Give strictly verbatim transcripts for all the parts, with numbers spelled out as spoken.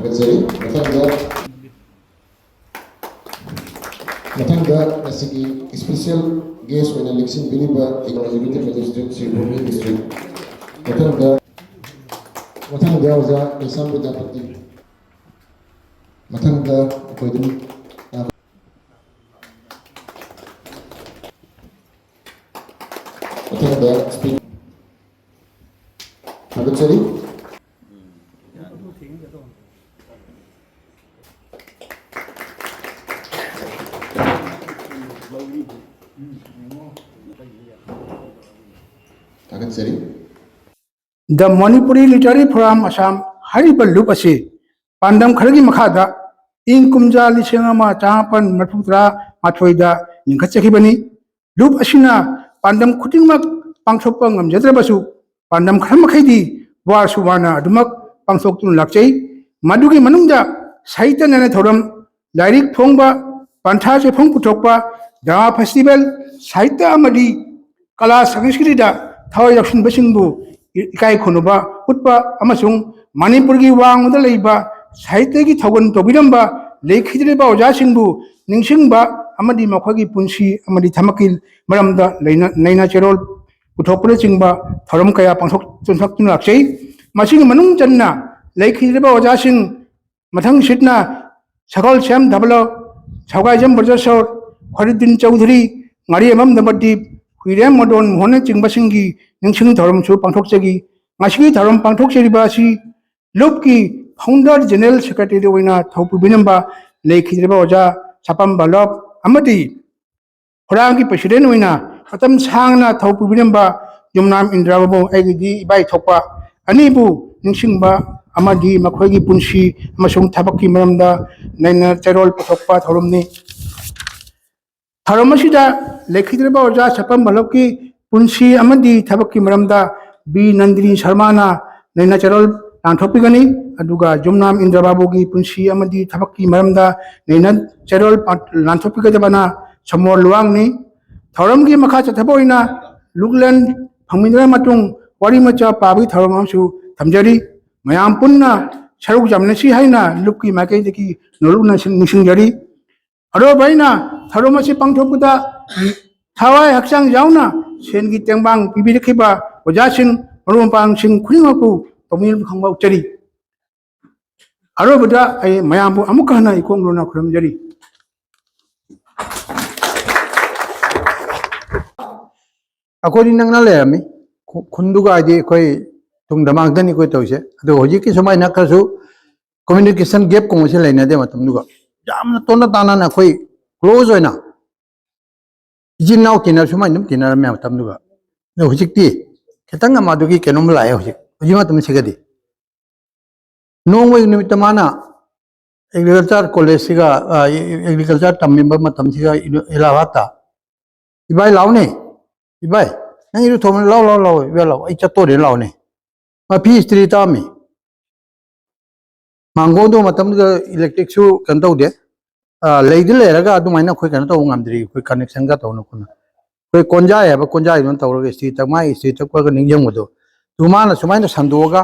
ꯊꯥꯒꯠꯆꯔꯤ꯫ ꯃꯊꯪꯗ, ꯃꯊꯪꯗ ꯉꯁꯤꯒꯤ special guest ꯑꯣꯏꯅ ꯂꯦꯡꯁꯤꯟꯕꯤꯔꯤꯕ ꯑꯩꯈꯣꯏ Executive Magistrate Shri Brooklyn District꯫ ꯃꯊꯪꯗ, ꯃꯊꯪꯗ ꯑꯣꯖꯥ ꯀꯩꯁꯥꯝ ꯕꯤꯗ꯭ꯌꯥꯄꯇꯤ꯫ ꯃꯊꯪꯗ ꯑꯩꯈꯣꯏ ꯑꯗꯨꯝ ꯃꯊꯪꯗ speech ꯊꯥꯒꯠꯆꯔꯤ꯫ ꯊꯥꯒꯠꯆꯔꯤ꯫ The Manipuri Literary Forum Assam ꯍꯥꯏꯔꯤꯕ ꯂꯨꯞ ꯑꯁꯤ ꯄꯥꯟꯗꯝ ꯈꯔꯒꯤ ꯃꯈꯥꯗ ꯏꯪ ꯀꯨꯝꯖꯥ ꯂꯤꯁꯤꯡ ꯑꯃ ꯆꯃꯥꯄꯟ ꯃꯔꯤꯐꯨ ꯇꯔꯥ ꯃꯥꯊꯣꯏꯗ ꯂꯤꯡꯈꯠꯆꯈꯤꯕꯅꯤ꯫ ꯂꯨꯞ ꯑꯁꯤꯅ ꯄꯥꯟꯗꯝ ꯈꯨꯗꯤꯡꯃꯛ ꯄꯥꯡꯊꯣꯛꯄ ꯉꯝꯖꯗ꯭ꯔꯕꯁꯨ, ꯄꯥꯟꯗꯝ ꯈꯔ ꯃꯈꯩꯗꯤ ꯋꯥꯔꯁꯨ ꯋꯥꯅ ꯑꯗꯨꯃꯛ ꯄꯥꯡꯊꯣꯛꯇꯨꯅ ꯂꯥꯛꯆꯩ꯫ ꯃꯗꯨꯒꯤ ꯃꯅꯨꯡꯗ ꯁꯥꯍꯤꯇ꯭ꯌ ꯅꯩꯅ ꯊꯧꯔꯝ, ꯂꯥꯏꯔꯤꯛ ꯐꯣꯡꯕ, ꯄꯟꯊꯥ ꯆꯦꯐꯣꯡ ꯄꯨꯊꯣꯛꯄ, drama festival, ꯁꯥꯍꯤꯇ꯭ꯌ ꯑꯃꯗꯤ ꯀꯂꯥ ꯁꯪꯁꯀ꯭ꯔꯤꯇꯤꯗ ꯊꯋꯥꯏ ꯌꯥꯎꯁꯤꯟꯕꯁꯤꯡꯕꯨ ꯏꯀꯥꯏ ꯈꯨꯝꯅꯕ ꯎꯠꯄ ꯑꯃꯁꯨꯡ ꯃꯅꯤꯄꯨꯔꯒꯤ ꯋꯥꯡꯃꯗ ꯂꯩꯕ ꯁꯥꯍꯤꯇ꯭ꯌꯒꯤ ꯊꯧꯒꯜ ꯇꯧꯕꯤꯔꯝꯕ ꯂꯩꯈꯤꯗ꯭ꯔꯤꯕ ꯑꯣꯖꯥꯁꯤꯡꯕꯨ ꯅꯤꯡꯁꯤꯡꯕ ꯑꯃꯗꯤ ꯃꯈꯣꯏꯒꯤ ꯄꯨꯟꯁꯤ ꯑꯃꯗꯤ ꯊꯕꯛꯀꯤ ꯃꯔꯝꯗ ꯂꯩꯅ-, ꯅꯩꯅ ꯆꯦꯔꯣꯜ ꯄꯨꯊꯣꯛꯄꯅꯆꯤꯡꯕ ꯊꯧꯔꯝ ꯀꯌꯥ ꯄꯥꯡꯊꯣꯛ-, ꯆꯣꯡꯊꯣꯛꯇꯨꯅ ꯂꯥꯛꯆꯩ꯫ ꯃꯁꯤꯒꯤ ꯃꯅꯨꯡ ꯆꯟꯅ ꯂꯩꯈꯤꯗ꯭ꯔꯤꯕ ꯑꯣꯖꯥꯁꯤꯡ ꯃꯊꯪꯁꯤꯠꯅ ꯁꯒꯣꯜꯁꯦꯝ ꯙꯕꯂꯣ, ꯁꯧꯒꯥꯏꯖꯝ ꯕ꯭ꯔꯖꯁꯣꯔ, ꯈꯣꯏꯔꯨꯗꯤꯟ ꯆꯧꯙꯨꯔꯤ, ꯉꯥꯔꯤꯌꯝꯕꯝ ꯅꯕꯗꯤꯞ, ꯍꯨꯏꯔꯦꯝ ꯃꯗꯣꯟ ꯃꯣꯍꯟꯅꯆꯤꯡꯕꯁꯤꯡꯒꯤ ꯅꯤꯡꯁꯤꯡ ꯊꯧꯔꯝꯁꯨ ꯄꯥꯡꯊꯣꯛꯆꯈꯤ꯫ ꯉꯁꯤꯒꯤ ꯊꯧꯔꯝ ꯄꯥꯡꯊꯣꯛꯆꯔꯤꯕ ꯑꯁꯤ ꯂꯨꯞꯀꯤ founder general secretary ꯑꯣꯏꯅ ꯊꯧ ꯄꯨꯕꯤꯔꯝꯕ ꯂꯩꯈꯤꯗ꯭ꯔꯕ ꯑꯣꯖꯥ ꯁꯄꯝ ꯕꯜꯂꯚ ꯑꯃꯗꯤ ꯐꯣꯔꯝꯒꯤ president ꯑꯣꯏꯅ ꯃꯇꯝ ꯁꯥꯡꯅ ꯊꯧ ꯄꯨꯕꯤꯔꯝꯕ ꯌꯨꯝꯅꯥꯝ ꯏꯟꯗ꯭ꯔꯥ ꯕꯥꯕꯨ, ꯑꯩꯒꯤꯗꯤ ꯏꯕꯥꯏ ꯊꯣꯛꯄ ꯑꯅꯤꯕꯨ ꯅꯤꯡꯁꯤꯡꯕ ꯑꯃꯗꯤ ꯃꯈꯣꯏꯒꯤ ꯄꯨꯟꯁꯤ ꯑꯃꯁꯨꯡ ꯊꯕꯛꯀꯤ ꯃꯔꯝꯗ ꯅꯩꯅ ꯆꯩꯔꯣꯜ ꯄꯨꯊꯣꯛꯄ ꯊꯧꯔꯝꯅꯤ꯫ ꯊꯧꯔꯝ ꯑꯁꯤꯗ ꯂꯩꯈꯤꯗ꯭ꯔꯕ ꯑꯣꯖꯥ ꯁꯄꯝ ꯕꯜꯂꯚꯀꯤ ꯄꯨꯟꯁꯤ ꯑꯃꯗꯤ ꯊꯕꯛꯀꯤ ꯃꯔꯝꯗ ꯕꯤ ꯅꯟꯗꯤꯅꯤ ꯁꯔꯃꯅ ꯅꯩꯅ ꯆꯩꯔꯣꯜ ꯂꯥꯟꯊꯣꯛꯄꯤꯒꯅꯤ꯫ ꯑꯗꯨꯒ ꯌꯨꯝꯅꯥꯝ ꯏꯟꯗ꯭ꯔ ꯕꯥꯕꯨꯒꯤ ꯄꯨꯟꯁꯤ ꯑꯃꯗꯤ ꯊꯕꯛꯀꯤ ꯃꯔꯝꯗ ꯅꯩꯅ ꯆꯩꯔꯣꯜ ꯄꯥ-, ꯂꯥꯟꯊꯣꯛꯄꯤꯒꯗꯕꯅ ꯁꯣꯃꯣꯔ ꯂꯨꯋꯥꯡꯅꯤ꯫ ꯊꯧꯔꯝꯒꯤ ꯃꯈꯥ ꯆꯠꯊꯕ ꯑꯣꯏꯅ ꯂꯨꯞꯂꯦꯟ ꯐꯪꯃꯤꯟꯅꯔꯕ ꯃꯇꯨꯡ ꯋꯥꯔꯤ ꯃꯆꯥ ꯄꯥꯕꯒꯤ ꯊꯧꯔꯝ ꯑꯃꯁꯨ ꯊꯝꯖꯔꯤ꯫ ꯃꯌꯥꯝ ꯄꯨꯟꯅ ꯁꯔꯨꯛ ꯌꯥꯃꯤꯟꯅꯁꯤ ꯍꯥꯏꯅ ꯂꯨꯞꯀꯤ ꯃꯥꯏꯀꯩꯗꯒꯤ ꯅꯣꯂꯨꯛꯅ ꯅꯤꯡꯁꯤꯡꯖꯔꯤ꯫ ꯑꯔꯣꯏꯕ ꯑꯩꯅ ꯊꯧꯔꯝ ꯑꯁꯤ ꯄꯥꯡꯊꯣꯛꯄꯗ ꯊꯋꯥꯏ ꯍꯛꯆꯥꯡ ꯌꯥꯎꯅ ꯁꯦꯟꯒꯤ ꯇꯦꯡꯕꯥꯡ ꯄꯤꯕꯤꯔꯛꯈꯤꯕ ꯑꯣꯖꯥꯁꯤꯡ, ꯃꯔꯨꯞ ꯃꯄꯥꯡꯁꯤꯡ ꯈꯨꯗꯤꯡꯃꯛꯄꯨ ꯇꯧꯕꯤꯃꯜ ꯈꯪꯕ ꯎꯠꯆꯔꯤ꯫ ꯑꯔꯣꯏꯕꯗ ꯑꯩ ꯃꯌꯥꯝꯕꯨ ꯑꯃꯨꯛꯀ ꯍꯟꯅ ꯏꯀꯣꯛ ꯅꯣꯟꯅ ꯈꯨꯔꯨꯝꯖꯔꯤ꯫ ꯑꯩꯈꯣꯏꯗꯤ ꯅꯛꯅ ꯂꯩꯔꯝꯃꯤ꯫ ꯈꯨ-, ꯈꯨꯟꯗꯨꯒ ꯍꯥꯏꯗꯤ ꯑꯩꯈꯣꯏ ꯇꯨꯡꯗ ꯃꯥꯡꯗꯅꯤ ꯑꯩꯈꯣꯏ ꯇꯧꯔꯤꯁꯦ꯫ ꯑꯗꯣ ꯍꯧꯖꯤꯛꯀꯤ ꯁꯨꯃꯥꯏꯅ ꯈꯔꯁꯨ communication gap ꯀꯨꯝꯕꯁꯦ ꯂꯩꯅꯗꯦ ꯃꯇꯝꯗꯨꯒ꯫ ꯌꯥꯝꯅ ꯇꯣꯟꯅ ꯇꯥꯟꯅꯅ ꯑꯩꯈꯣꯏ close ꯑꯣꯏꯅ ꯏꯆꯤꯟ ꯏꯅꯥꯎ ꯇꯤꯟꯅꯔ ꯁꯨꯃꯥꯏꯅ ꯑꯗꯨꯝ ꯇꯤꯟꯅꯔꯝꯃꯦ ꯃꯇꯝꯗꯨꯒ꯫ ꯑꯗꯣ ꯍꯧꯖꯤꯛꯇꯤ ꯈꯤꯇꯪ ꯑꯃ ꯑꯗꯨꯒꯤ ꯀꯩꯅꯣꯝ ꯂꯥꯛꯑꯦ ꯍꯧꯖꯤꯛ, ꯍꯧꯖꯤꯛ ꯃꯇꯝꯁꯤꯒꯗꯤ꯫ ꯅꯣꯡꯃꯒꯤ ꯅꯨꯃꯤꯠꯇ ꯃꯥꯅ agriculture college ꯁꯤꯒ, ꯑ, agriculture ꯇꯝꯃꯤꯕ ꯃꯇꯝꯁꯤꯒ ꯏꯂꯥꯍꯥꯠꯇ, "ꯏꯕꯥꯏ ꯂꯥꯎꯅꯦ, ꯏꯕꯥꯏ, ꯅꯪ ꯏꯔꯨ ꯊꯣꯡꯕ ꯂꯥꯎ, ꯂꯥꯎ, ꯂꯥꯎ, ꯏꯕꯥꯏ ꯂꯥꯎ, ꯑꯩ ꯆꯠꯇꯣꯔꯦ ꯂꯥꯎꯅꯦ"꯫ ꯃꯥ ꯐꯤ ꯏꯁꯇ꯭ꯔꯤ ꯇꯥꯝꯃꯤ꯫ ꯃꯥꯡꯒꯣꯟꯗꯣ ꯃꯇꯝꯗꯨꯗ electric ꯁꯨ ꯀꯩꯅꯣ ꯇꯧꯗꯦ꯫ ꯑ, ꯂꯩꯗꯤ ꯂꯩꯔꯒ ꯑꯗꯨꯃꯥꯏꯅ ꯑꯩꯈꯣꯏ ꯀꯩꯅꯣ ꯇꯧꯕ ꯉꯝꯗ꯭ꯔꯤ, ꯑꯩꯈꯣꯏ connection ꯒ ꯇꯧꯅ ꯈꯣꯠꯅ꯫ ꯑꯩꯈꯣꯏ ꯀꯣꯟꯖꯥꯏ ꯍꯥꯏꯕ ꯀꯣꯟꯖꯥꯏꯗꯨꯅ ꯇꯧꯔꯒ ꯏꯁꯇ꯭ꯔꯤ ꯇꯛ-, ꯃꯥꯒꯤ ꯏꯁꯇ꯭ꯔꯤ ꯇꯛꯄꯒ ꯅꯤꯡꯁꯤꯡꯕꯗꯣ꯫ ꯑꯗꯨ ꯃꯥꯅ ꯁꯨꯃꯥꯏꯅ ꯁꯟꯗꯣꯛꯑꯒ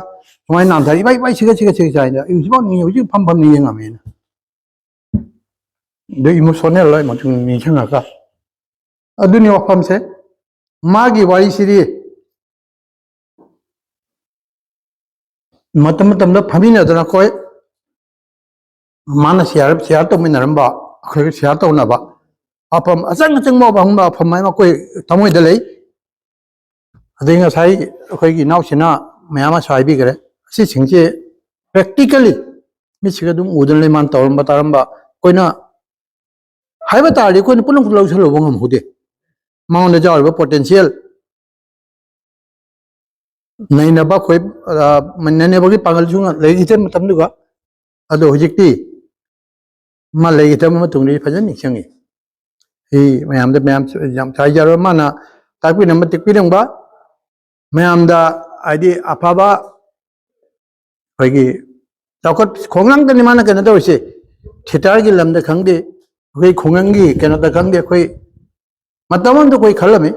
ꯁꯨꯃꯥꯏꯅ ꯅꯥꯟꯊꯔ, "ꯏꯕꯥꯏ, ꯏꯕꯥꯏ, ꯁꯤꯒ, ꯁꯤꯒ, ꯁꯤꯒ ꯆꯥꯏꯅ"꯫ ꯑꯩ ꯍꯧꯖꯤꯛꯐꯥꯎ ꯅꯤꯡꯉꯤ, ꯍꯧꯖꯤꯛ ꯐꯝ ꯐꯝ ꯅꯤꯡꯁꯤꯡꯉꯝꯃꯦꯅ꯫ ꯑꯗꯨ emotional ꯑꯣꯏ ꯃꯇꯨꯡ ꯅꯤꯡꯁꯤꯡꯉꯒ꯫ ꯑꯗꯨꯅꯤ ꯋꯥꯐꯝꯁꯦ꯫ ꯃꯥꯒꯤ ꯋꯥꯔꯤꯁꯤꯗꯤ ꯃꯇꯝ ꯃꯇꯝꯗ ꯐꯝꯃꯤꯟꯅꯗꯅ ꯑꯩꯈꯣꯏ, ꯃꯥꯅ share, share ꯇꯧꯃꯤꯟꯅꯔꯝꯕ, ꯑꯩꯈꯣꯏꯒ share ꯇꯧꯅꯕ ꯋꯥꯐꯝ ꯑꯆꯪ ꯑꯆꯪꯕ ꯋꯥꯐꯝ, ꯋꯥꯐꯝ ꯍꯥꯏꯅ ꯑꯩꯈꯣꯏ ꯊꯃꯣꯏꯗ ꯂꯩ꯫ ꯑꯗꯩ ꯉꯁꯥꯏ ꯑꯩꯈꯣꯏꯒꯤ ꯏꯅꯥꯎꯁꯤꯅ ꯃꯌꯥꯝ ꯑꯃꯁꯨ ꯍꯥꯏꯕꯤꯈ꯭ꯔꯦ꯫ ꯑꯁꯤꯁꯤꯡꯁꯦ practically ꯃꯤꯠꯁꯤꯒ ꯑꯗꯨꯝ ꯎꯗꯅ ꯂꯩ, ꯃꯥꯅ ꯇꯧꯔꯝꯕ ꯇꯥꯔꯝꯕ꯫ ꯑꯩꯈꯣꯏꯅ ꯍꯥꯏꯕ ꯇꯥꯔꯗꯤ ꯑꯩꯈꯣꯏꯅ ꯄꯨꯝꯅꯃꯛ ꯂꯧꯁꯤꯜꯂꯨꯕ ꯉꯝꯍꯧꯗꯦ꯫ ꯃꯉꯣꯟꯗ ꯌꯥꯎꯔꯤꯕ potential ꯅꯩꯅꯕ ꯑꯩꯈꯣꯏ, ꯑ, ꯅꯩꯅꯕꯒꯤ ꯄꯥꯡꯒꯜꯁꯨ ꯂꯩꯈꯤꯗꯦ ꯃꯇꯝꯗꯨꯒ꯫ ꯑꯗꯣ ꯍꯧꯖꯤꯛꯇꯤ ꯃꯥ ꯂꯩꯈꯤꯗꯕ ꯃꯇꯨꯡꯗ ꯑꯩ ꯐꯖꯅ ꯅꯤꯡꯁꯤꯡꯉꯤ꯫ ꯑꯩ ꯃꯌꯥꯝꯗ ꯃꯌꯥꯝ ꯌꯥꯝ ꯊꯥꯖꯔꯣꯏ꯫ ꯃꯥꯅ ꯇꯥꯛꯄꯤꯔꯝꯕ, ꯇꯦꯛꯄꯤꯔꯝꯕ ꯃꯌꯥꯝꯗ, ꯍꯥꯏꯗꯤ, ꯑꯐꯕ ꯑꯩꯈꯣꯏꯒꯤ ꯆꯥꯎꯈꯠ ꯈꯣꯡꯂꯪꯗꯅꯤ ꯃꯥꯅ ꯀꯩꯅꯣ ꯇꯧꯔꯤꯁꯦ꯫ Theatre ꯒꯤ ꯂꯝꯗ ꯈꯪꯗꯦ, ꯑꯩꯈꯣꯏ ꯈꯨꯡꯒꯪꯒꯤ ꯀꯩꯅꯣꯗ ꯈꯪꯗꯦ, ꯑꯩꯈꯣꯏ ꯃꯇꯝ ꯑꯃꯗ ꯑꯩꯈꯣꯏ ꯈꯜꯂꯝꯃꯤ꯫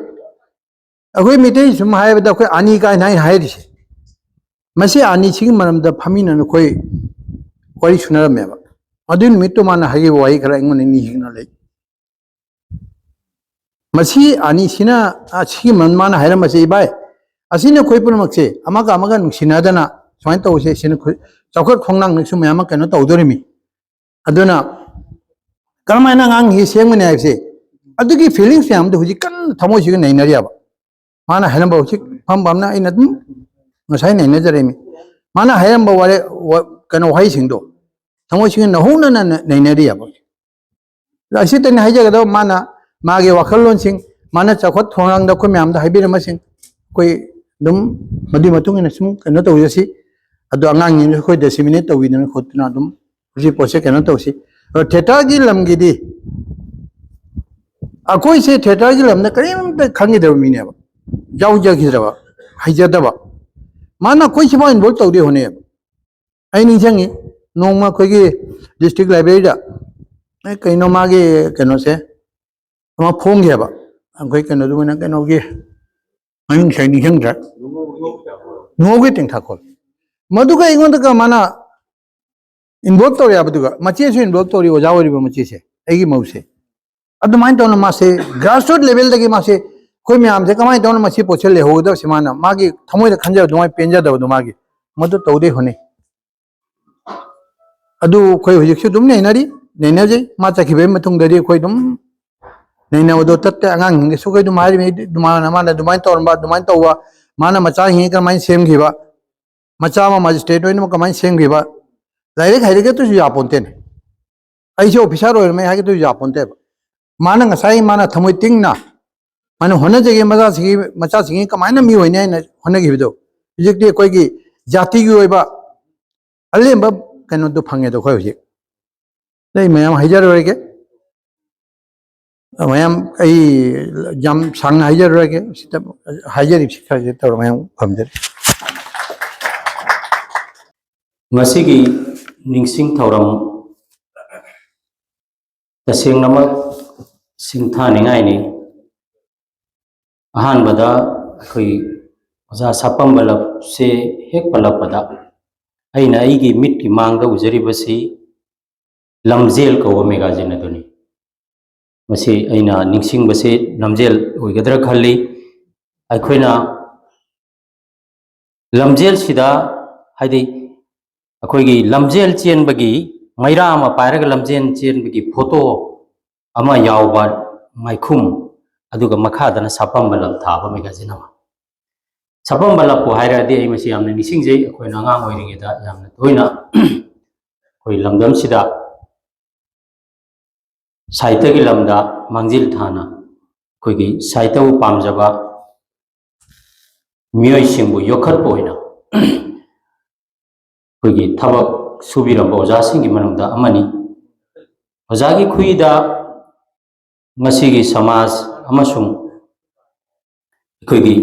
ꯑꯩꯈꯣꯏ ꯃꯤꯇꯩ ꯁꯨꯝ ꯍꯥꯏꯕꯗ ꯑꯩꯈꯣꯏ ꯑꯅꯤ ꯀꯥꯏꯅ ꯑꯩꯅ ꯍꯥꯏꯔꯤꯁꯦ꯫ ꯃꯁꯤ ꯑꯅꯤꯁꯤꯒꯤ ꯃꯔꯝꯗ ꯐꯝꯃꯤꯟꯅꯅ ꯑꯩꯈꯣꯏ ꯋꯥꯔꯤ ꯁꯨꯅꯔꯝꯃꯦꯕ꯫ ꯑꯗꯨꯏ ꯅꯨꯃꯤꯠꯇꯨ ꯃꯥꯅ ꯍꯥꯏꯈꯤꯕ ꯋꯥꯍꯩ ꯈꯔ ꯑꯩꯉꯣꯟꯗ ꯅꯤꯡꯁꯤꯡꯅ ꯂꯩ꯫ ꯃꯁꯤ ꯑꯅꯤꯁꯤꯅ, ꯑꯁꯤꯒꯤ ꯃꯔꯝ ꯃꯥꯅ ꯍꯥꯏꯔꯝꯕꯁꯦ, "ꯏꯕꯥꯏ, ꯑꯁꯤꯅ ꯑꯩꯈꯣꯏ ꯄꯨꯝꯅꯃꯛꯁꯦ ꯑꯃꯒ ꯑꯃꯒ ꯅꯨꯡꯁꯤꯅꯗꯅ ꯁꯨꯃꯥꯏꯅ ꯇꯧꯁꯦ, ꯁꯤꯅ ꯑꯩꯈꯣꯏ ꯆꯥꯎꯈꯠ ꯈꯣꯡꯂꯥꯡꯅꯁꯨ ꯃꯌꯥꯝ ꯑꯃ ꯀꯩꯅꯣ ꯇꯧꯗꯣꯔꯤꯃꯤ꯫ ꯑꯗꯨꯅ ꯀꯔꯝꯍꯥꯏꯅ ꯑꯉꯥꯡꯁꯤ ꯁꯦꯝꯒꯅꯤ ꯍꯥꯏꯕꯁꯦ, ꯑꯗꯨꯒꯤ feelings ꯃꯌꯥꯝꯗꯣ ꯍꯧꯖꯤꯛ ꯀꯟꯅ ꯊꯃꯣꯏꯁꯤꯒ ꯅꯩꯅꯔꯤꯑꯕ"꯫ ꯃꯥꯅ ꯍꯥꯏꯔꯝꯕ ꯍꯧꯖꯤꯛ ꯐꯝ ꯐꯝꯅ ꯑꯩꯅ ꯑꯗꯨꯝ ꯉꯁꯥꯏ ꯅꯩꯅꯖꯔꯛꯏꯃꯤ꯫ ꯃꯥꯅ ꯍꯥꯏꯔꯝꯕ ꯋꯥꯔꯦ-, ꯋꯥ-, ꯀꯩꯅꯣ, ꯋꯥꯍꯩꯁꯤꯡꯗꯣ ꯊꯃꯣꯏꯁꯤꯒ ꯅꯧꯍꯧꯅꯅ ꯅ-, ꯅꯩꯅꯔꯤꯑꯕ꯫ ꯑꯁꯤꯇꯅꯤ ꯍꯥꯏꯖꯒꯗꯕ, ꯃꯥꯅ ꯃꯥꯒꯤ ꯋꯥꯈꯜꯂꯣꯟꯁꯤꯡ, ꯃꯥꯅ ꯆꯥꯎꯈꯠ ꯊꯧꯔꯥꯡꯗ ꯑꯩꯈꯣꯏ ꯃꯌꯥꯝꯗ ꯍꯥꯏꯕꯤꯔꯝꯕꯁꯤꯡ, ꯑꯩꯈꯣꯏ ꯑꯗꯨꯝ ꯃꯗꯨꯒꯤ ꯃꯇꯨꯡ ꯏꯟꯅ ꯁꯨꯝ ꯀꯩꯅꯣ ꯇꯧꯖꯁꯤ꯫ ꯑꯗꯣ ꯑꯉꯥꯡꯁꯤꯡꯁꯨ ꯑꯩꯈꯣꯏ disseminate ꯇꯧꯕꯤꯗꯅ ꯈꯣꯠꯇꯅ ꯑꯗꯨꯝ ꯍꯧꯖꯤꯛ ꯄꯣꯠꯁꯦ ꯀꯩꯅꯣ ꯇꯧꯁꯤ꯫ ꯑꯗꯣ theatreꯒꯤ ꯂꯝꯒꯤꯗꯤ, ꯑꯩꯈꯣꯏꯁꯦ theatreꯒꯤ ꯂꯝꯗ ꯀꯔꯤꯝꯇ ꯈꯪꯈꯤꯗꯕ ꯃꯤꯅꯦꯕ, ꯌꯥꯎꯖꯈꯤꯗ꯭ꯔꯕ, ꯍꯩꯖꯗꯕ꯫ ꯃꯥꯅ ꯑꯩꯈꯣꯏ ꯁꯤꯐꯥꯎ involve ꯇꯧꯗꯦ ꯍꯣꯠꯅꯩꯌꯦꯕ꯫ ꯑꯩ ꯅꯤꯡꯁꯤꯡꯉꯤ, ꯅꯣꯡꯃ ꯑꯩꯈꯣꯏꯒꯤ district libraryꯗ, ꯑꯦ, ꯀꯩꯅꯣ ꯃꯥꯒꯤ ꯀꯩꯅꯣꯁꯦ ꯑꯃ ꯐꯣꯡꯈꯤꯑꯕ, ꯑꯩꯈꯣꯏ ꯀꯩꯅꯣꯗꯨꯃꯅ ꯀꯩꯅꯣꯒꯤ ꯃꯃꯤꯡꯁꯦ ꯑꯩ ꯅꯤꯡꯁꯤꯡꯗ꯭ꯔꯦ, ꯅꯨꯡꯉꯧꯒꯤ ꯇꯦꯡꯊꯥꯈꯣꯜ꯫ ꯃꯗꯨꯒ ꯑꯩꯉꯣꯟꯗꯒ ꯃꯥꯅ involve ꯇꯧꯔꯦ ꯍꯥꯏꯕꯗꯨꯒ, ꯃꯆꯦꯁꯨ involve ꯇꯧꯔꯤ, ꯑꯣꯖꯥ ꯑꯣꯏꯔꯤꯕ ꯃꯆꯦꯁꯦ, ꯑꯩꯒꯤ ꯃꯧꯁꯦ꯫ ꯑꯗꯨꯃꯥꯏꯅ ꯇꯧꯅ ꯃꯥꯁꯦ grassroot levelꯗꯒꯤ ꯃꯥꯁꯦ ꯑꯩꯈꯣꯏ ꯃꯌꯥꯝꯁꯦ ꯀꯃꯥꯏꯅ ꯇꯧꯅ ꯃꯁꯤ ꯄꯣꯠꯁꯦ ꯂꯩꯍꯧꯒꯗꯕꯁꯦ, ꯃꯥꯅ ꯃꯥꯒꯤ ꯊꯃꯣꯏꯗ ꯈꯟꯖꯕ ꯑꯗꯨꯃꯥꯏꯅ ꯄꯦꯟꯖꯗꯕꯗꯣ ꯃꯥꯒꯤ, ꯃꯗꯨ ꯇꯧꯗꯦ ꯍꯣꯠꯅꯩ꯫ ꯑꯗꯨ ꯑꯩꯈꯣꯏ ꯍꯧꯖꯤꯛꯁꯨ ꯑꯗꯨꯝ ꯅꯩꯅꯔꯤ, ꯅꯩꯅꯖꯩ꯫ ꯃꯥ ꯆꯠꯈꯤꯕꯒꯤ ꯃꯇꯨꯡꯗꯗꯤ ꯑꯩꯈꯣꯏ ꯑꯗꯨꯝ ꯅꯩꯅꯕꯗꯣ ꯇꯠꯇꯦ꯫ ꯑꯉꯥꯡꯁꯤꯡꯗꯁꯨ ꯑꯩꯈꯣꯏ ꯑꯗꯨꯝ ꯍꯥꯏꯔꯤꯕꯅꯤ, ꯑꯗꯨꯃꯥꯏꯅ, ꯃꯥꯅ ꯑꯗꯨꯃꯥꯏꯅ ꯇꯧꯔꯝꯕ, ꯑꯗꯨꯃꯥꯏꯅ ꯇꯧꯕ, ꯃꯥꯅ ꯃꯆꯥꯁꯤꯡꯁꯤ ꯀꯃꯥꯏꯅ ꯁꯦꯝꯈꯤꯕ, ꯃꯆꯥ ꯑꯃ magistrate ꯑꯣꯏꯅꯃꯛ ꯀꯃꯥꯏꯅ ꯁꯦꯝꯈꯤꯕ, ꯂꯥꯏꯔꯤꯛ ꯍꯩꯔꯒꯗꯁꯨ ꯌꯥꯄꯣꯟꯇꯦꯅꯦ꯫ ꯑꯩꯁꯦ officer ꯑꯣꯏꯔꯝꯃꯦ ꯍꯥꯏꯒꯗꯁꯨ ꯌꯥꯄꯣꯟꯇꯦꯕ꯫ ꯃꯥꯅ ꯉꯁꯥꯏ ꯃꯥꯅ ꯊꯃꯣꯏ ꯇꯤꯡꯅ ꯃꯥꯅ ꯍꯣꯠꯅꯖꯒꯦ, ꯃꯆꯥꯁꯤꯡꯒꯤ, ꯃꯆꯥꯁꯤꯡꯒꯤ ꯀꯃꯥꯏꯅ ꯃꯤ ꯑꯣꯏꯅꯤ ꯍꯥꯏꯅ ꯍꯣꯠꯅꯈꯤꯕꯗꯣ, ꯍꯧꯖꯤꯛꯇꯤ ꯑꯩꯈꯣꯏꯒꯤ ꯖꯥꯇꯤꯒꯤ ꯑꯣꯏꯕ ꯑꯂꯦꯝꯕ ꯀꯩꯅꯣꯗꯣ ꯐꯪꯉꯦꯗꯣ ꯑꯩꯈꯣꯏ ꯍꯧꯖꯤꯛ꯫ ꯑꯩ ꯃꯌꯥꯝ ꯍꯥꯏꯖꯔꯔꯣꯏꯒꯦ, ꯃꯌꯥꯝ ꯑꯩ ꯌꯥꯝ ꯁꯥꯡꯅ ꯍꯥꯏꯖꯔꯔꯣꯏꯒꯦ, ꯁꯤꯗ ꯍꯥꯏꯖꯔꯤꯕꯁꯤ ꯈꯔꯁꯦ ꯇꯧꯔ ꯃꯌꯥꯝ ꯐꯝꯖꯔꯤ꯫ ꯃꯁꯤꯒꯤ ꯅꯤꯡꯁꯤꯡ ꯊꯧꯔꯝ ꯇꯁꯦꯡꯅꯃꯛ ꯁꯤꯡꯊꯥꯅꯤꯡꯉꯥꯏꯅꯤ꯫ ꯑꯍꯥꯟꯕꯗ ꯑꯩꯈꯣꯏ ꯑꯣꯖꯥ ꯁꯥꯄꯝꯕ ꯂꯞꯁꯦ ꯍꯦꯛ ꯄꯜꯂꯛꯄꯗ ꯑꯩꯅ ꯑꯩꯒꯤ ꯃꯤꯠꯀꯤ ꯃꯥꯡꯗ ꯎꯖꯔꯤꯕꯁꯤ ꯂꯝꯖꯦꯜ ꯀꯧꯕ ꯃꯦꯒꯥꯖꯤꯟ ꯑꯗꯨꯅꯤ꯫ ꯃꯁꯤ ꯑꯩꯅ ꯅꯤꯡꯁꯤꯡꯕꯁꯤ ꯂꯝꯖꯦꯜ ꯑꯣꯏꯒꯗ꯭ꯔꯥ ꯈꯜꯂꯤ꯫ ꯑꯩꯈꯣꯏꯅ ꯂꯝꯖꯦꯜꯁꯤꯗ, ꯍꯥꯏꯗꯤ ꯑꯩꯈꯣꯏꯒꯤ ꯂꯝꯖꯦꯜ ꯆꯦꯟꯕꯒꯤ, ꯃꯩꯔꯥ ꯑꯃ ꯄꯥꯏꯔꯒ ꯂꯝꯖꯦꯜ ꯆꯦꯟꯕꯒꯤ ꯐꯣꯇꯣ ꯑꯃ ꯌꯥꯎꯕ ꯃꯥꯏꯈꯨꯝ, ꯑꯗꯨꯒ ꯃꯈꯥꯗꯅ ꯁꯥꯄꯝꯕ ꯂꯞ ꯊꯥꯕ ꯃꯦꯒꯥꯖꯤꯟ ꯑꯃ꯫ ꯁꯥꯄꯝꯕ ꯂꯞꯄꯨ ꯍꯥꯏꯔꯗꯤ ꯑꯩ ꯃꯁꯤ ꯌꯥꯝꯅ ꯅꯤꯡꯁꯤꯡꯖꯩ꯫ ꯑꯩꯈꯣꯏꯅ ꯑꯉꯥꯡ ꯑꯣꯏꯔꯤꯉꯩꯗ ꯌꯥꯝꯅ ꯇꯣꯏꯅ ꯑꯩꯈꯣꯏ ꯂꯝꯗꯝꯁꯤꯗ ꯁꯥꯍꯤꯇ꯭ꯌꯒꯤ ꯂꯝꯗ ꯃꯥꯡꯖꯤꯜ ꯊꯥꯅ ꯑꯩꯈꯣꯏꯒꯤ ꯁꯥꯍꯤꯇ꯭ꯌꯕꯨ ꯄꯥꯝꯖꯕ ꯃꯤꯑꯣꯏꯁꯤꯡꯕꯨ ꯌꯣꯛꯈꯠꯄ ꯑꯣꯏꯅ ꯑꯩꯈꯣꯏꯒꯤ ꯊꯕꯛ ꯁꯨꯕꯤꯔꯝꯕ ꯑꯣꯖꯥꯁꯤꯡꯒꯤ ꯃꯅꯨꯡꯗ ꯑꯃꯅꯤ꯫ ꯑꯣꯖꯥꯒꯤ ꯈꯨꯏꯗ ꯉꯁꯤꯒꯤ ꯁꯃꯥꯖ ꯑꯃꯁꯨꯡ ꯑꯩꯈꯣꯏꯒꯤ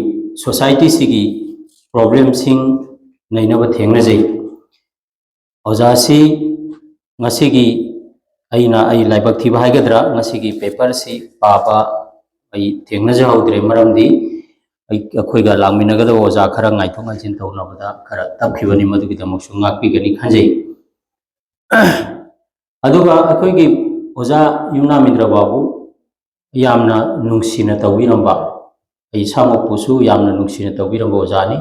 ꯁꯣꯁꯥꯏꯇꯤꯁꯤꯒꯤ ꯄ꯭ꯔꯣꯕ꯭ꯂꯦꯝꯁꯤꯡ ꯅꯩꯅꯕ ꯊꯦꯡꯅꯖꯩ꯫ ꯑꯣꯖꯥꯁꯤ ꯉꯁꯤꯒꯤ ꯑꯩꯅ, ꯑꯩ ꯂꯥꯏꯕꯛ ꯊꯤꯕ ꯍꯥꯏꯒꯗ꯭ꯔꯥ, ꯉꯁꯤꯒꯤ ꯄꯦꯄꯔꯁꯤ ꯄꯥꯕ ꯑꯩ ꯊꯦꯡꯅꯖꯍꯧꯗ꯭ꯔꯦ, ꯃꯔꯝꯗꯤ ꯑꯩ, ꯑꯩꯈꯣꯏꯒ ꯂꯥꯛꯃꯤꯟꯅꯒꯗꯕ ꯑꯣꯖꯥ ꯈꯔ ꯉꯥꯏꯊꯣꯛ ꯉꯥꯏꯁꯤꯟ ꯇꯧꯅꯕꯗ ꯈꯔ ꯇꯞꯈꯤꯕꯅꯤ, ꯃꯗꯨꯒꯤꯗꯃꯛꯁꯨ ꯉꯥꯛꯄꯤꯒꯅꯤ ꯈꯟꯖꯩ꯫ ꯑꯗꯨꯒ ꯑꯩꯈꯣꯏꯒꯤ ꯑꯣꯖꯥ ꯌꯨꯝꯅꯥꯝ ꯏꯟꯗ꯭ꯔ ꯕꯥꯕꯨ ꯌꯥꯝꯅ ꯅꯨꯡꯁꯤꯅ ꯇꯧꯕꯤꯔꯝꯕ, ꯑꯩ ꯏꯁꯥꯃꯛꯄꯨꯁꯨ ꯌꯥꯝꯅ ꯅꯨꯡꯁꯤꯅ ꯇꯧꯕꯤꯔꯝꯕ ꯑꯣꯖꯥꯅꯤ꯫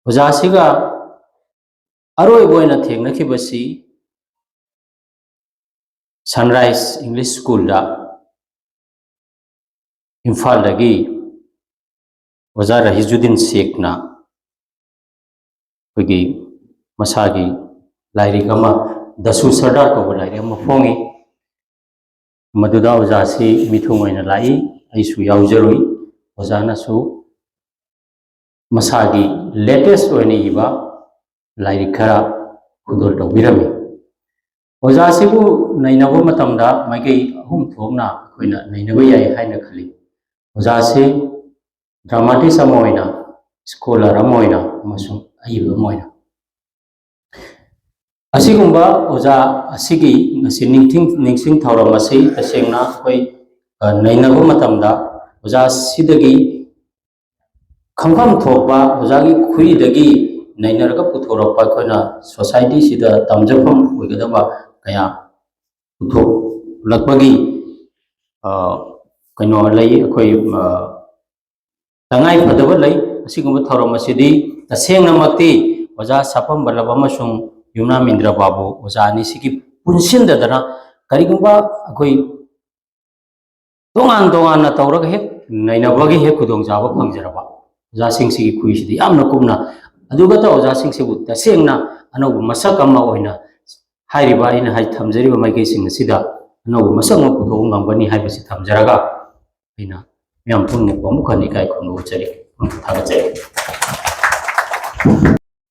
ꯑꯣꯖꯥꯁꯤꯒ ꯑꯔꯣꯏꯕ ꯑꯣꯏꯅ ꯊꯦꯡꯅꯈꯤꯕꯁꯤ Sunrise English Schoolꯗ ꯏꯝꯐꯥꯜꯗꯒꯤ ꯑꯣꯖꯥ ꯔꯍꯤꯖꯨꯗꯤꯟ ꯁꯦꯈꯅ ꯑꯩꯈꯣꯏꯒꯤ ꯃꯁꯥꯒꯤ ꯂꯥꯏꯔꯤꯛ ꯑꯃ, ꯗꯁꯨ ꯁꯔꯗꯥꯔ ꯀꯧꯕ ꯂꯥꯏꯔꯤꯛ ꯑꯃ ꯐꯣꯡꯉꯤ꯫ ꯃꯗꯨꯗ ꯑꯣꯖꯥꯁꯤ ꯃꯤꯊꯨꯡ ꯑꯣꯏꯅ ꯂꯥꯛꯏ, ꯑꯩꯁꯨ ꯌꯥꯎꯖꯔꯨꯏ꯫ ꯑꯣꯖꯥꯅꯁꯨ ꯃꯁꯥꯒꯤ latest ꯑꯣꯏꯅ ꯏꯕ ꯂꯥꯏꯔꯤꯛ ꯈꯔ ꯈꯨꯗꯣꯜ ꯇꯧꯕꯤꯔꯝꯃꯤ꯫ ꯑꯣꯖꯥꯁꯤꯕꯨ ꯅꯩꯅꯕ ꯃꯇꯝꯗ ꯃꯥꯏꯀꯩ ꯑꯍꯨꯝ ꯊꯣꯛꯅ ꯑꯩꯈꯣꯏꯅ ꯅꯩꯅꯕ ꯌꯥꯏ ꯍꯥꯏꯅ ꯈꯜꯂꯤ꯫ ꯑꯣꯖꯥꯁꯤ dramatist ꯑꯃ ꯑꯣꯏꯅ, scholar ꯑꯃ ꯑꯣꯏꯅ, ꯑꯃꯁꯨꯡ ꯑꯏꯕ ꯑꯃ ꯑꯣꯏꯅ꯫ ꯑꯁꯤꯒꯨꯝꯕ ꯑꯣꯖꯥ ꯑꯁꯤꯒꯤ ꯉꯁꯤ ꯅꯤꯡꯊꯤꯡ-, ꯅꯤꯡꯁꯤꯡ ꯊꯧꯔꯝ ꯑꯁꯤ ꯇꯁꯦꯡꯅ ꯑꯩꯈꯣꯏ, ꯑ, ꯅꯩꯅꯕ ꯃꯇꯝꯗ ꯑꯣꯖꯥ ꯑꯁꯤꯗꯒꯤ ꯈꯪꯐꯝ ꯊꯣꯛꯄ ꯑꯣꯖꯥꯒꯤ ꯈꯨꯔꯤꯗꯒꯤ ꯅꯩꯅꯔꯒ ꯄꯨꯊꯣꯔꯛꯄ ꯑꯩꯈꯣꯏꯅ ꯁꯣꯁꯥꯏꯇꯤꯁꯤꯗ ꯇꯝꯖꯐꯝ ꯑꯣꯏꯒꯗꯕ ꯀꯌꯥ ꯄꯨꯊꯣꯛꯂꯛꯄꯒꯤ, ꯑ, ꯀꯩꯅꯣ ꯂꯩ, ꯑꯩꯈꯣꯏ, ꯑ, ꯇꯉꯥꯏ ꯐꯗꯕ ꯂꯩ꯫ ꯑꯁꯤꯒꯨꯝꯕ ꯊꯧꯔꯝ ꯑꯁꯤꯗꯤ ꯇꯁꯦꯡꯅꯃꯛꯇꯤ ꯑꯣꯖꯥ ꯁꯥꯄꯝ ꯕꯜꯂꯕ ꯑꯃꯁꯨꯡ ꯌꯨꯝꯅꯥꯝ ꯏꯟꯗ꯭ꯔ ꯕꯥꯕꯨ ꯑꯣꯖꯥ ꯑꯅꯤꯁꯤꯒꯤ ꯄꯨꯟꯁꯤꯟꯗꯗꯅ ꯀꯔꯤꯒꯨꯝꯕ ꯑꯩꯈꯣꯏ ꯇꯣꯉꯥꯟ ꯇꯣꯉꯥꯟꯅ ꯇꯧꯔꯒ ꯍꯦꯛ ꯅꯩꯅꯕꯒꯤ ꯍꯦꯛ ꯈꯨꯗꯣꯡꯆꯥꯕ ꯐꯪꯖꯔꯕ ꯑꯣꯖꯥꯁꯤꯡꯁꯤꯒꯤ ꯈꯨꯔꯤꯁꯤꯗꯤ ꯌꯥꯝꯅ ꯀꯨꯞꯅ, ꯑꯗꯨꯒ ꯑꯣꯖꯥꯁꯤꯡꯁꯤꯕꯨ ꯇꯁꯦꯡꯅ ꯑꯅꯧꯕ ꯃꯁꯛ ꯑꯃ ꯑꯣꯏꯅ ꯍꯥꯏꯔꯤꯕ ꯑꯩꯅ ꯍꯥꯏ ꯊꯝꯖꯔꯤꯕ ꯃꯥꯏꯀꯩꯁꯤꯡ ꯑꯁꯤꯗ ꯑꯅꯧꯕ ꯃꯁꯛ ꯑꯃ ꯄꯨꯊꯣꯛꯄ ꯉꯝꯒꯅꯤ ꯍꯥꯏꯕꯁꯤ ꯊꯝꯖꯔꯒ ꯑꯩꯅ ꯃꯌꯥꯝ ꯄꯨꯝꯅꯃꯛꯄꯨ ꯑꯃꯨꯛ ꯍꯟꯅ ꯏꯀꯥꯏ ꯈꯨꯝꯅꯕ ꯎꯠꯆꯔꯤ꯫ ꯊꯥꯒꯠꯆꯔꯤ꯫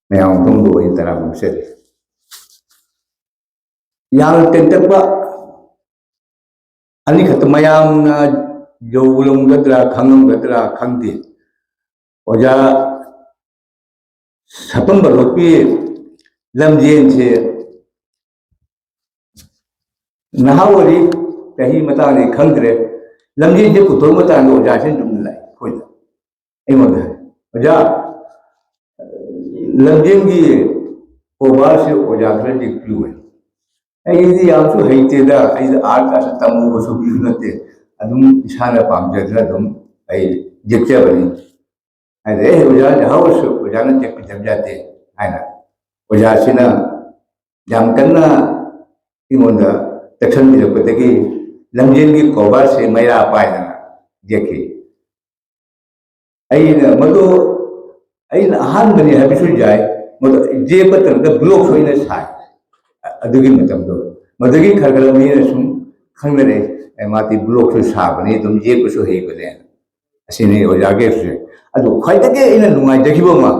ꯃꯌꯥꯝ ꯄꯨꯝꯅꯃꯛꯄꯨ ꯑꯩ ꯇꯔꯥꯝꯅ ꯑꯣꯛꯆꯔꯤ꯫ ꯌꯥꯝꯅ ꯇꯦꯟꯇꯛꯄ ꯑꯅꯤꯈꯛꯇ ꯃꯌꯥꯝꯅ ꯌꯧꯔꯝꯒꯗ꯭ꯔꯥ ꯈꯪꯉꯝꯒꯗ꯭ꯔꯥ ꯈꯪꯗꯦ꯫ ꯑꯣꯖꯥ ꯁꯥꯄꯝ ꯕꯜꯂꯕꯀꯤ ꯂꯝꯖꯦꯟꯁꯦ ꯅꯍꯥ ꯑꯣꯏꯔꯤ, ꯆꯍꯤ ꯃꯇꯥꯡꯗꯤ ꯈꯪꯗ꯭ꯔꯦ꯫ ꯂꯝꯖꯦꯟꯁꯦ ꯄꯨꯊꯣꯛꯄ ꯃꯇꯥꯡꯗ ꯑꯣꯖꯥꯁꯤꯅ ꯑꯗꯨꯝ ꯂꯥꯛꯑꯦ ꯑꯩꯈꯣꯏꯗ, ꯑꯩꯉꯣꯟꯗ ꯍꯥꯏ, "ꯑꯣꯖꯥ, ꯂꯝꯖꯦꯟꯒꯤ ꯀꯣꯕꯥꯔꯁꯤ ꯑꯣꯖꯥ ꯈꯔ ꯌꯦꯛꯄꯤꯌꯨ" ꯍꯥꯏ꯫ ꯑꯩꯗꯤ ꯌꯥꯝꯁꯨ ꯍꯩꯇꯦꯗ, ꯑꯩꯗꯤ ꯑꯥꯔꯠ ꯀꯥꯁꯨ ꯇꯝꯃꯨꯕꯁꯨ ꯃꯤꯁꯨ ꯅꯠꯇꯦ, ꯑꯗꯨꯝ ꯏꯁꯥꯅ ꯄꯥꯝꯖꯗꯅ ꯑꯗꯨꯝ ꯑꯩ ꯌꯦꯛꯆꯕꯅꯤ꯫ ꯍꯥꯏꯗꯤ, "ꯑꯦ, ꯑꯣꯖꯥ ꯍꯧꯔꯁꯨ ꯑꯣꯖꯥꯅ ꯌꯦꯛꯄꯤꯗꯕ ꯌꯥꯗꯦ" ꯍꯥꯏꯅ ꯑꯣꯖꯥꯁꯤꯅ ꯌꯥꯝ ꯀꯟꯅ ꯑꯩꯉꯣꯟꯗ ꯇꯛꯁꯟꯕꯤꯔꯛꯄꯗꯒꯤ ꯂꯝꯖꯦꯟꯒꯤ ꯀꯣꯕꯥꯔꯁꯦ ꯃꯩꯔꯥ ꯄꯥꯏꯗꯅ ꯌꯦꯛꯈꯤ꯫ ꯑꯩꯅ ꯃꯗꯨ, ꯑꯩꯅ ꯑꯍꯥꯟꯕꯅꯤ ꯍꯥꯏꯕꯁꯨ ꯌꯥꯏ, ꯃꯗꯨ ꯌꯦꯛꯄ ꯃꯇꯝꯗ ꯕ꯭ꯂꯣꯛꯁꯨ ꯑꯩꯅ ꯁꯥꯏ꯫ ꯑꯗꯨꯒꯤ ꯃꯇꯝꯗꯣ, ꯃꯗꯨꯒꯤ ꯈꯔ ꯈꯔ ꯃꯤꯅ ꯁꯨꯝ ꯈꯪꯅꯔꯦ, "ꯑꯦ, ꯃꯥꯗꯤ ꯕ꯭ꯂꯣꯛꯁꯨ ꯁꯥꯕꯅꯤ, ꯑꯗꯨꯝ ꯌꯦꯛꯄꯁꯨ ꯍꯩꯕꯅꯦ"꯫ ꯑꯁꯤꯅꯤ ꯑꯣꯖꯥꯒꯤ ꯑꯁꯤꯁꯦ꯫ ꯑꯗꯨ ꯈ꯭ꯋꯥꯏꯗꯒꯤ ꯑꯩꯅ ꯅꯨꯡꯉꯥꯏꯖꯈꯤꯕ ꯑꯃ,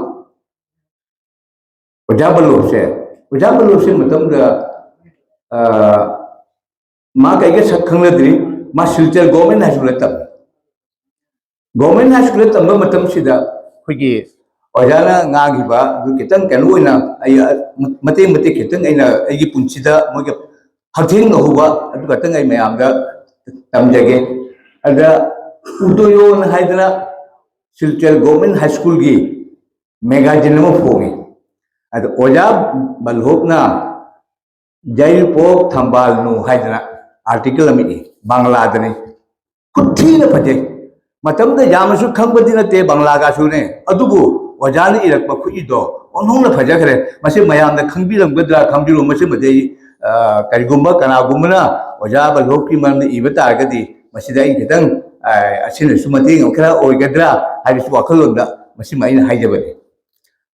ꯑꯣꯖꯥ ꯕꯜꯂꯣꯞꯁꯦ, ꯑꯣꯖꯥ ꯕꯜꯂꯣꯞꯁꯦ ꯃꯇꯝꯗ, ꯑ, ꯃꯥ ꯀꯩꯒ ꯁꯛ ꯈꯪꯅꯗ꯭ꯔꯤ, ꯃꯥ ꯁꯤꯜꯆꯔ ꯒꯣꯔꯃꯦꯟ ꯍꯥꯏ ꯁ꯭ꯀꯨꯜꯗ ꯇꯝꯃꯤ꯫ ꯒꯣꯔꯃꯦꯟ ꯍꯥꯏ ꯁ꯭ꯀꯨꯜꯗ ꯇꯝꯕ ꯃꯇꯝꯁꯤꯗ ꯑꯩꯈꯣꯏꯒꯤ ꯑꯣꯖꯥꯅ ꯉꯥꯡꯈꯤꯕ ꯑꯗꯨ ꯈꯤꯇꯪ ꯀꯩꯅꯣ ꯑꯣꯏꯅ ꯑꯩ, ꯑ, ꯃꯇꯦꯛ ꯃꯇꯦꯛ ꯈꯤꯇꯪ ꯑꯩꯅ ꯑꯩꯒꯤ ꯄꯨꯟꯁꯤꯗ ꯃꯣꯏꯒꯤ ꯍꯛꯊꯦꯡꯅꯍꯧꯕ ꯑꯗꯨ ꯈꯛꯇꯪ ꯑꯩ ꯃꯌꯥꯝꯗ ꯇꯝꯖꯒꯦ꯫ ꯑꯗ ꯎꯗꯣꯌꯣꯟ ꯍꯥꯏꯗꯅ ꯁꯤꯜꯆꯔ ꯒꯣꯔꯃꯦꯟ ꯍꯥꯏ ꯁ꯭ꯀꯨꯜꯒꯤ ꯃꯦꯒꯥꯖꯤꯟ ꯑꯃ ꯐꯣꯡꯉꯤ꯫ ꯑꯗ ꯑꯣꯖꯥ ꯕꯜꯍꯣꯞꯅ ꯌꯥꯏꯔꯤꯄꯣꯛ ꯊꯝꯕꯥꯜꯅꯨ ꯍꯥꯏꯗꯅ ꯑꯥꯔꯇꯤꯀꯜ ꯑꯃ ꯏ, ꯕꯪꯂꯥꯗꯅꯤ꯫ ꯈꯨꯊꯤꯅ ꯐꯖꯩ꯫ ꯃꯇꯝꯗ ꯌꯥꯝꯅꯁꯨ ꯈꯪꯕꯗꯤ ꯅꯠꯇꯦ, ꯕꯪꯂꯥꯒꯁꯨꯅꯦ꯫ ꯑꯗꯨꯕꯨ ꯑꯣꯖꯥꯅ ꯏꯔꯛꯄ ꯈꯨꯠꯏꯗꯣ ꯑꯣꯟꯊꯣꯛꯅ ꯐꯖꯈ꯭ꯔꯦ꯫ ꯃꯁꯤ ꯃꯌꯥꯝꯅ ꯈꯪꯕꯤꯔꯝꯒꯗ꯭ꯔꯥ, ꯈꯪꯕꯤꯔꯣ? ꯃꯁꯤꯃꯗꯤ ꯑꯩ, ꯑ, ꯀꯔꯤꯒꯨꯝꯕ ꯀꯅꯥꯒꯨꯝꯕꯅ ꯑꯣꯖꯥ ꯕꯜꯍꯣꯞꯀꯤ ꯃꯔꯝꯗ ꯏꯕ ꯇꯥꯔꯒꯗꯤ ꯃꯁꯤꯗ ꯑꯩ ꯈꯤꯇꯪ, ꯑ, ꯑꯁꯤꯅꯁꯨ ꯃꯇꯦꯡ ꯑꯃ ꯈꯔ ꯑꯣꯏꯒꯗ꯭ꯔꯥ ꯍꯥꯏꯕꯁꯤ ꯋꯥꯈꯜꯂꯣꯟꯗ ꯃꯁꯤꯃ ꯑꯩꯅ ꯍꯥꯏꯖꯕꯅꯤ꯫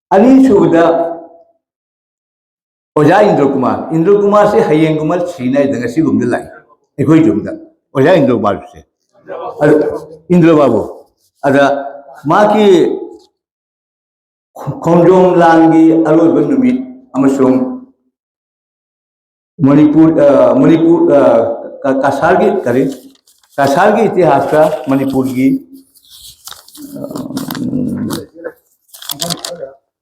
ꯑꯅꯤꯁꯨꯕꯗ ꯑꯣꯖꯥ ꯏꯟꯗ꯭ꯔ ꯀꯨꯃꯥꯔ, ꯏꯟꯗ꯭ꯔ ꯀꯨꯃꯥꯔꯁꯤ ꯍꯌꯦꯡꯒꯨꯝꯕ ꯁꯤꯅ ꯑꯩꯗ ꯉꯁꯤꯒꯨꯝꯕꯗ ꯂꯥꯛꯏ ꯑꯩꯈꯣꯏ ꯌꯨꯝꯗ꯫ ꯑꯣꯖꯥ ꯏꯟꯗ꯭ꯔ ꯀꯨꯃꯥꯔꯁꯦ, ꯑꯗ ꯏꯟꯗ꯭ꯔ ꯕꯥꯕꯨ, ꯑꯗ ꯃꯥꯒꯤ ꯈꯣꯡꯖꯣꯝ ꯂꯥꯟꯒꯤ ꯑꯔꯣꯏꯕ ꯅꯨꯃꯤꯠ ꯑꯃꯁꯨꯡ ꯃꯅꯤꯄꯨꯔ, ꯑ, ꯃꯅꯤꯄꯨꯔ, ꯑ, ꯀ-, ꯀꯁꯥꯔꯒꯤ, ꯀꯔꯤ, ꯀꯁꯥꯔꯒꯤ ꯏꯇꯤꯍꯥꯁꯇ ꯃꯅꯤꯄꯨꯔꯒꯤ,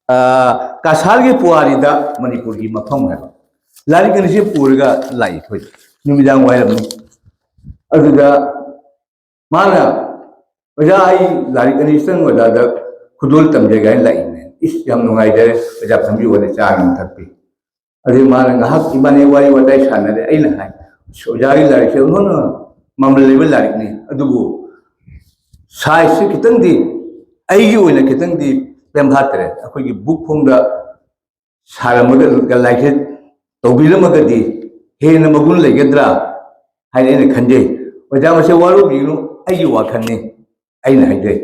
ꯑ, ꯑ, ꯀꯁꯥꯔꯒꯤ ꯄꯨꯋꯥꯔꯤꯗ ꯃꯅꯤꯄꯨꯔꯒꯤ ꯃꯐꯝ ꯍꯥꯏꯕ ꯂꯥꯏꯔꯤꯛ ꯑꯅꯤꯁꯤ ꯄꯨꯔꯒ ꯂꯥꯛꯏ ꯑꯩꯈꯣꯏ ꯅꯨꯃꯤꯗꯥꯡ ꯋꯥꯏꯔꯝꯅꯤ꯫ ꯑꯗꯨꯗ ꯃꯥꯅ, "ꯑꯣꯖꯥ, ꯑꯩ ꯂꯥꯏꯔꯤꯛ ꯑꯅꯤꯁꯤꯇꯪ ꯑꯣꯖꯥꯗ ꯈꯨꯗꯣꯜ ꯇꯝꯖꯒꯦ" ꯍꯥꯏꯅ ꯂꯥꯛꯏꯅꯦ꯫ ꯏꯁ, ꯌꯥꯝ ꯅꯨꯡꯉꯥꯏꯖꯔꯦ ꯑꯣꯖꯥ, ꯐꯝꯕꯤꯌꯨ ꯍꯥꯏꯅ ꯆꯥ ꯑꯃ ꯊꯛꯄꯤ꯫ ꯑꯗꯨ ꯃꯥꯅ ꯉꯥꯏꯍꯥꯛ ꯏꯕꯥꯅꯤ ꯋꯥꯔꯤ ꯋꯥꯇꯥꯏ ꯁꯥꯟꯅꯔꯦ꯫ ꯑꯩꯅ ꯍꯥꯏ, "ꯑꯁ, ꯑꯣꯖꯥꯒꯤ ꯂꯥꯏꯔꯤꯛꯁꯦ ꯑꯣꯟꯊꯣꯛꯅ ꯃꯃꯜ ꯂꯩꯕ ꯂꯥꯏꯔꯤꯛꯅꯤ, ꯑꯗꯨꯕꯨ ꯁꯥꯏꯖꯁꯤ ꯈꯤꯇꯪꯗꯤ, ꯑꯩꯒꯤ ꯑꯣꯏꯅ ꯈꯤꯇꯪꯗꯤ ꯄꯦꯝꯍꯥꯠꯇ꯭ꯔꯦ꯫ ꯑꯩꯈꯣꯏꯒꯤ ꯕꯨꯛ ꯐꯣꯡꯗ ꯁꯥꯔꯝꯃꯒ ꯂꯥꯏꯔꯤꯛꯁꯦ ꯇꯧꯕꯤꯔꯝꯃꯒꯗꯤ ꯍꯦꯟꯅ ꯃꯒꯨꯟ ꯂꯩꯒꯗ꯭ꯔꯥ ꯍꯥꯏꯅ ꯑꯩꯅ ꯈꯟꯖꯩ꯫ ꯑꯣꯖꯥ, ꯃꯁꯦ ꯋꯥꯔꯧꯕꯤꯒꯅꯨ, ꯑꯩꯒꯤ ꯋꯥꯈꯜꯅꯤ", ꯑꯩꯅ ꯍꯥꯏꯖꯩ꯫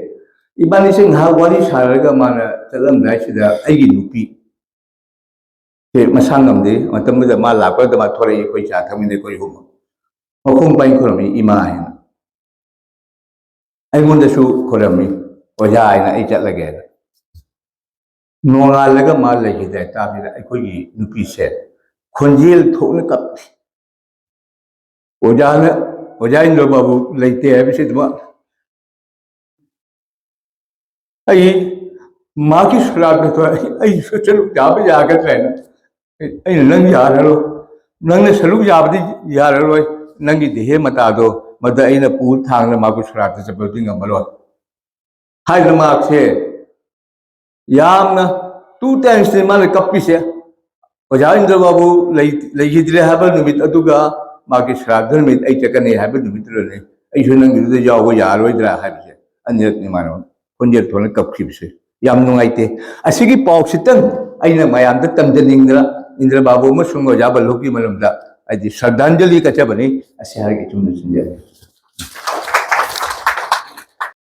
ꯏꯕꯥꯅꯤꯁꯦ ꯉꯥꯏꯍꯥꯛ ꯋꯥꯔꯤ ꯁꯥꯔꯒ ꯃꯥꯅ ꯆꯠꯂꯝꯗꯥꯏꯁꯤꯗ ꯑꯩꯒꯤ ꯅꯨꯄꯤ ꯁꯦ ꯃꯁꯥ ꯉꯝꯗꯦ꯫ ꯃꯇꯝꯗꯨꯗ ꯃꯥ ꯂꯥꯛꯄꯗ ꯃꯥ ꯊꯣꯔꯛꯏ, ꯑꯩꯈꯣꯏ ꯆꯥ ꯊꯛꯃꯤꯟꯅꯩ ꯑꯩꯈꯣꯏ ꯑꯍꯨꯝ꯫ ꯃꯈꯣꯡ ꯄꯥꯏ ꯈꯨꯔꯝꯃꯤ, "ꯏꯃꯥ" ꯍꯥꯏꯅ꯫ ꯑꯩꯉꯣꯟꯗꯁꯨ ꯈꯨꯔꯝꯃꯤ, "ꯑꯣꯖꯥ" ꯍꯥꯏꯅ, "ꯑꯩ ꯆꯠꯂꯒꯦꯅ"꯫ ꯅꯣꯡꯉꯥꯜꯂꯒ ꯃꯥ ꯂꯩꯈꯤꯗ꯭ꯔꯦ꯫ ꯇꯥꯕꯤꯗ ꯑꯩꯈꯣꯏꯒꯤ ꯅꯨꯄꯤꯁꯦ ꯈꯣꯟꯖꯦꯜ ꯊꯣꯛꯅ ꯀꯞꯄꯤ꯫ ꯑꯣꯖꯥꯅ, ꯑꯣꯖꯥ ꯏꯟꯗ꯭ꯔ ꯕꯥꯕꯨ ꯂꯩꯇꯦ ꯍꯥꯏꯕꯁꯤꯗꯃꯛ ꯑꯩ ꯃꯥꯒꯤ ꯁꯣꯔꯥꯠꯇ ꯑꯩ, ꯑꯩꯁꯨ ꯁꯔꯨꯛ ꯌꯥꯕ ꯌꯥꯒꯗ꯭ꯔꯥ ꯍꯥꯏꯅ ꯑꯩꯅ, "ꯅꯪ ꯌꯥꯔꯔꯣꯏ, ꯅꯪꯅ ꯁꯔꯨꯛ ꯌꯥꯕꯗꯤ ꯌꯥꯔꯔꯣꯏ, ꯅꯪꯒꯤ ꯗꯦꯍꯦ ꯃꯇꯥꯗꯣ ꯃꯗꯨ ꯑꯩꯅ ꯄꯨ ꯊꯥꯡꯅ ꯃꯥꯕꯨ ꯁꯣꯔꯥꯠꯇ ꯆꯠꯄꯗꯤ ꯉꯝꯃꯔꯣꯏ"꯫ ꯍꯥꯏꯗꯅ ꯃꯍꯥꯛꯁꯦ ꯌꯥꯝꯅ ꯇꯨ ꯇꯥꯏꯝꯁꯅꯤ ꯃꯥꯅ ꯀꯞꯄꯤꯁꯦ꯫ ꯑꯣꯖꯥ ꯏꯟꯗ꯭ꯔ ꯕꯥꯕꯨ ꯂꯩ-, ꯂꯩꯈꯤꯗ꯭ꯔꯦ ꯍꯥꯏꯕ ꯅꯨꯃꯤꯠ ꯑꯗꯨꯒ ꯃꯥꯒꯤ ꯁ꯭ꯔꯥꯗ ꯅꯨꯃꯤꯠ ꯑꯩ ꯆꯠꯀꯅꯤ ꯍꯥꯏꯕ ꯅꯨꯃꯤꯠꯇꯨꯗꯅꯤ ꯑꯩꯁꯨ ꯅꯪꯒꯤꯗꯨꯗ ꯌꯥꯎꯕ ꯌꯥꯔꯣꯏꯗ꯭ꯔꯥ ꯍꯥꯏꯕꯁꯦ ꯑꯅꯤꯔꯛꯅꯤ ꯃꯥꯅ ꯈꯣꯟꯖꯦꯜ ꯊꯣꯛꯅ ꯀꯞꯈꯤꯕꯁꯦ꯫ ꯌꯥꯝ ꯅꯨꯡꯉꯥꯏꯇꯦ꯫ ꯑꯁꯤꯒꯤ ꯄꯥꯎꯁꯤꯇꯪ ꯑꯩꯅ ꯃꯌꯥꯝꯗ ꯇꯝꯖꯅꯤꯡꯗꯅ ꯏꯟꯗ꯭ꯔ ꯕꯥꯕꯨ ꯑꯃꯁꯨꯡ ꯑꯣꯖꯥ ꯕꯜꯂꯨꯀꯤ ꯃꯔꯝꯗ ꯍꯥꯏꯗꯤ ꯁ꯭ꯔꯗꯥꯟꯖꯂꯤ ꯀꯠꯆꯕꯅꯤ꯫ ꯑꯁꯤ ꯍꯥꯏꯔꯒ ꯏꯊꯨꯝꯗ ꯆꯤꯟꯖꯔꯦ꯫